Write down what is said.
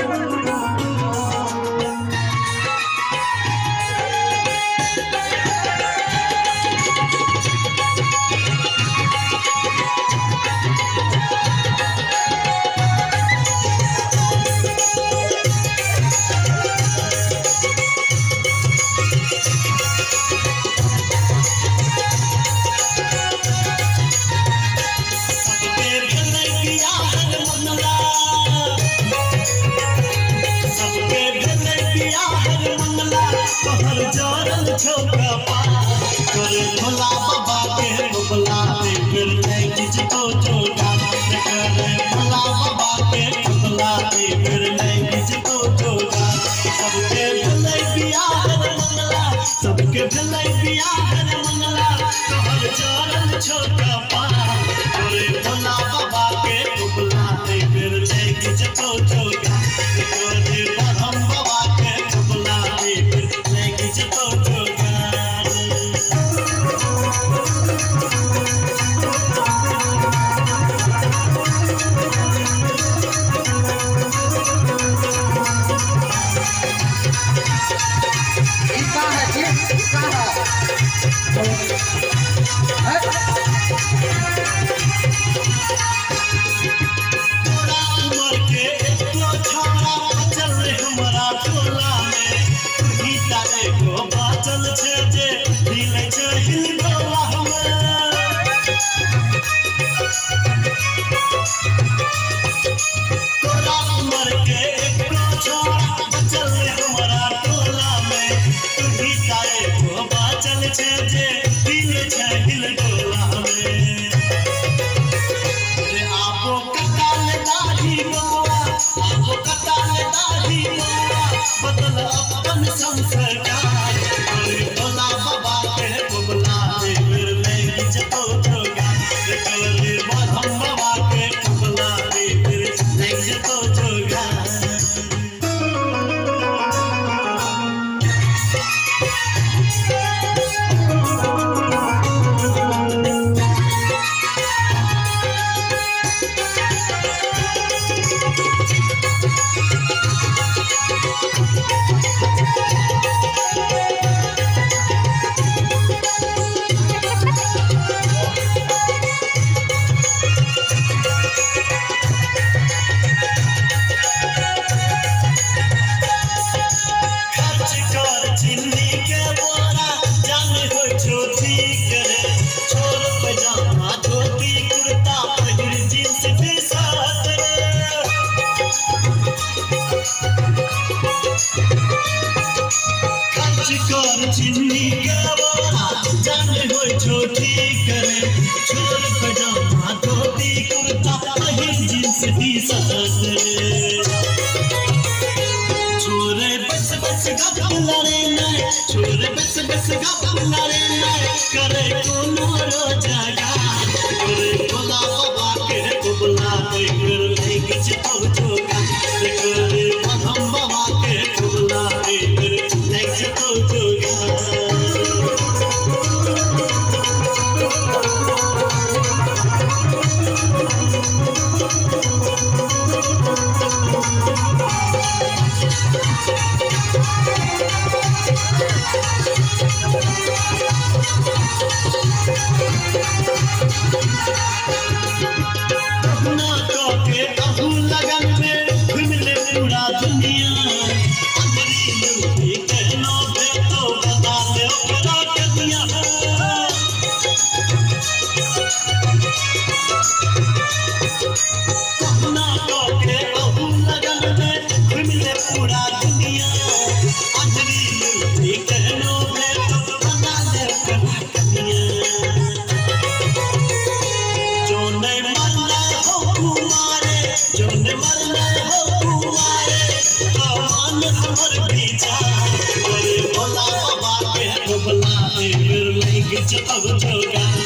सबके भेलै बियाह रे मंगला, सबके भेलै बियाह रे मंगला, तोहर जरल छौ कपार। तोरे भोला बाबा के बबला रे फिर लागि जेतौ जोगार। करे भोला बाबा के बबला रे फिर लागि जेतौ जोगार। सबके भेलै बियाह रे मंगला, सबके भेलै बियाह रे मंगला, तोहर जरल छौ कपार। तोरे भोला बाबा के बबला रे फिर लागि जेतौ जोगार। तोरे ब्रह्म बाबा के बबला रे फिर लागि जेतौ जोगार। ई का है जी? ई का है? हैं? तोरा उमर के एको छौड़ा बचल रे हमरा टोला में, तुही टा एगो बाचल छै जे हिलै छै हिलडोला में। तोरा उमर के एको छौड़ा बचल रे हमरा टोला में, तुही टा एगो बाचल छै जे हिलै छै हिलडोला में। रे आबो कटाल दाढ़ी बौआ, आबो कटाल दाढ़ी बौआ, बदल अपन संस्कार। तोरे भोला बाबा के बबला रे फिर लागि जेतौ जोगार। रे तोरे ब्रह्म बाबा के बबला रे फिर लागि जेतौ जोगार। खर्च कर चिन्नी के बोरा, जान होइ छौ ठीक रे। छोड़ पैजामा धोती कुर्ता पहिर जींस टी शर्ट रे। खर्च कर चिन्नी के बोरा, जान होइ छौ ठीक रे। छोड़ पैजामा धोती कुर्ता पहिर जींस टी शर्ट रे। छोरे बस बस गप लड़े नै, छोरे बस बस गप लड़े नै, करे कोनो रोजगार। तोरे भोला बाबा के बबला रे फिर लागि जेतौ जोगार। रे तोरे ब्रह्म बाबा के बबला रे फिर लागि जेतौ जोगार। कहुना कऽ के अहू लगन में घुमि ले पूरा दुनिया। अंधरी लुंगी केहनो भेटौ बना ले ओकरा कनिया। कहुना कऽ के अहू लगन में घुमि ले पूरा दुनिया। अंधरी लुंगी केहनो भेटौ बना ले ओकरा कनिया। जोने मरले हो कुमारे, जोने मरले हो कुमारे, कमान हमर विचार। तोरे भोला बाबा के बबला रे फिर लागि जेतौ जोगार।